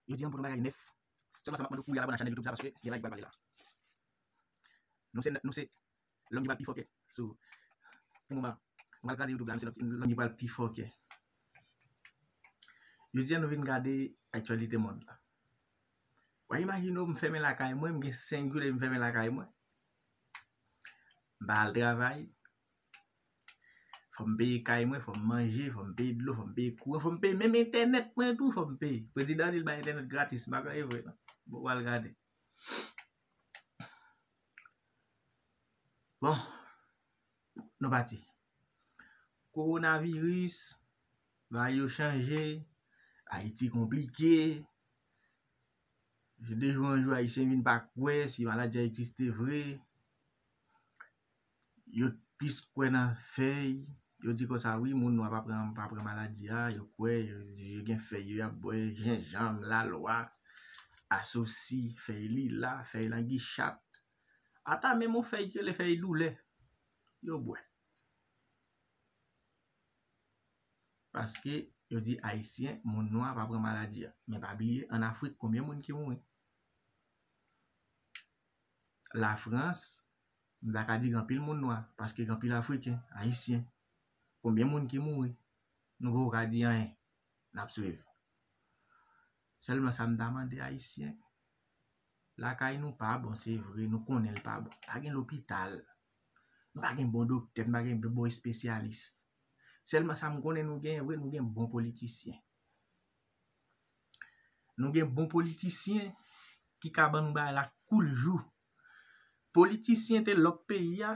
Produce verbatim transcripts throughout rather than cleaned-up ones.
Yo di an pou yon bagay nèf. Sèlman sa m ap mande w kounye a la, nan chanèl YouTube sa, paske gen bagay ki pral pale la. Nou se, nou se, lòm ki pral pi fòkè. So, pou moman, nou pral kraze YouTube la, nou se lòm ki pral pi fòkè. Jodi a nou vin gade aktyalite mond la. W a imajine w, m fèmen lakay mwen, m gen senk jou depi m fèmen lakay mwen. M pa al travay. Fò m peye kay mwen, fò m manje, fò m peye dlo, fò m peye kouran, fò m peye menm entènèt mwen tou, fò m peye. Prezidan di l bay entènèt gratis, m pa kwè e vre non. Bon, w al gade. Bon, nou pati. Kowonaviris, bagay yo chanje, Ayiti konplike. De jou an jou, Ayisyen vin pa kwè si maladi a egziste vre. Yo plis kwè nan fèy. Yo di konsa, wi, moun nwa pa pran, pa pran maladi a. Yo kwè, yo, yo gen fèy yo, y ap bwè jenjanm, lalwa, asosi, fèy lila, fèy langichat. Ata menm yon fèy ki rele fèy doulè, yo bwè. Paske yo di Ayisyen, moun nwa pa pran maladi a. Men pa bliye, ann Afrik, konbyen moun ki mouri? Lafrans, m ta ka di gen anpil moun nwa, paske gen anpil Afriken, Ayisyen. Konbyen moun ki mouri? Nou poko ka di anyen. N ap swiv. Sèlman sa m ta mande Ayisyen, lakay nou pa bon, se vre, nou konnen l pa bon. Pa gen lopital. Nou pa gen bon doktè, nou pa gen bon espesyalis. Sèlman sa m konnen nou gen vre, nou gen bon politisyen. Nou gen bon politisyen ki ka ban nou bagay la kou l jou. Politisyen te lòk peyi a,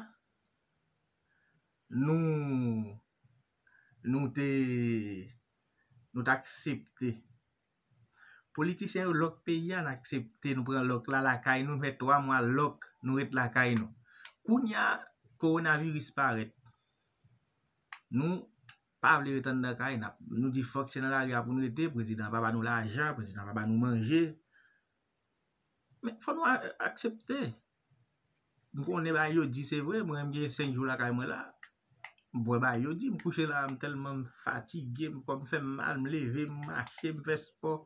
nou, nou te, nou t aksepte. Politisyen yo lòk peyi a, n aksepte, nou pran lòk la lakay nou, fè twa mwa lòk, nou ret lakay nou. Kounye a, kowonaviris parèt. Nou pa vle ret anndan kay, n ap, nou di fòk se nan lari a pou n rete, prezidan pa ba nou lajan, prezidan pa ba nou manje. Men fò nou a-, aksepte. M konnen bagay yo di se vre, mwen menm gen senk jou lakay mwen la. M bwè bagay yo di, m kouche la, m tèlman m fatige, m kò m fè m mal, m leve, m mache, m fè spò.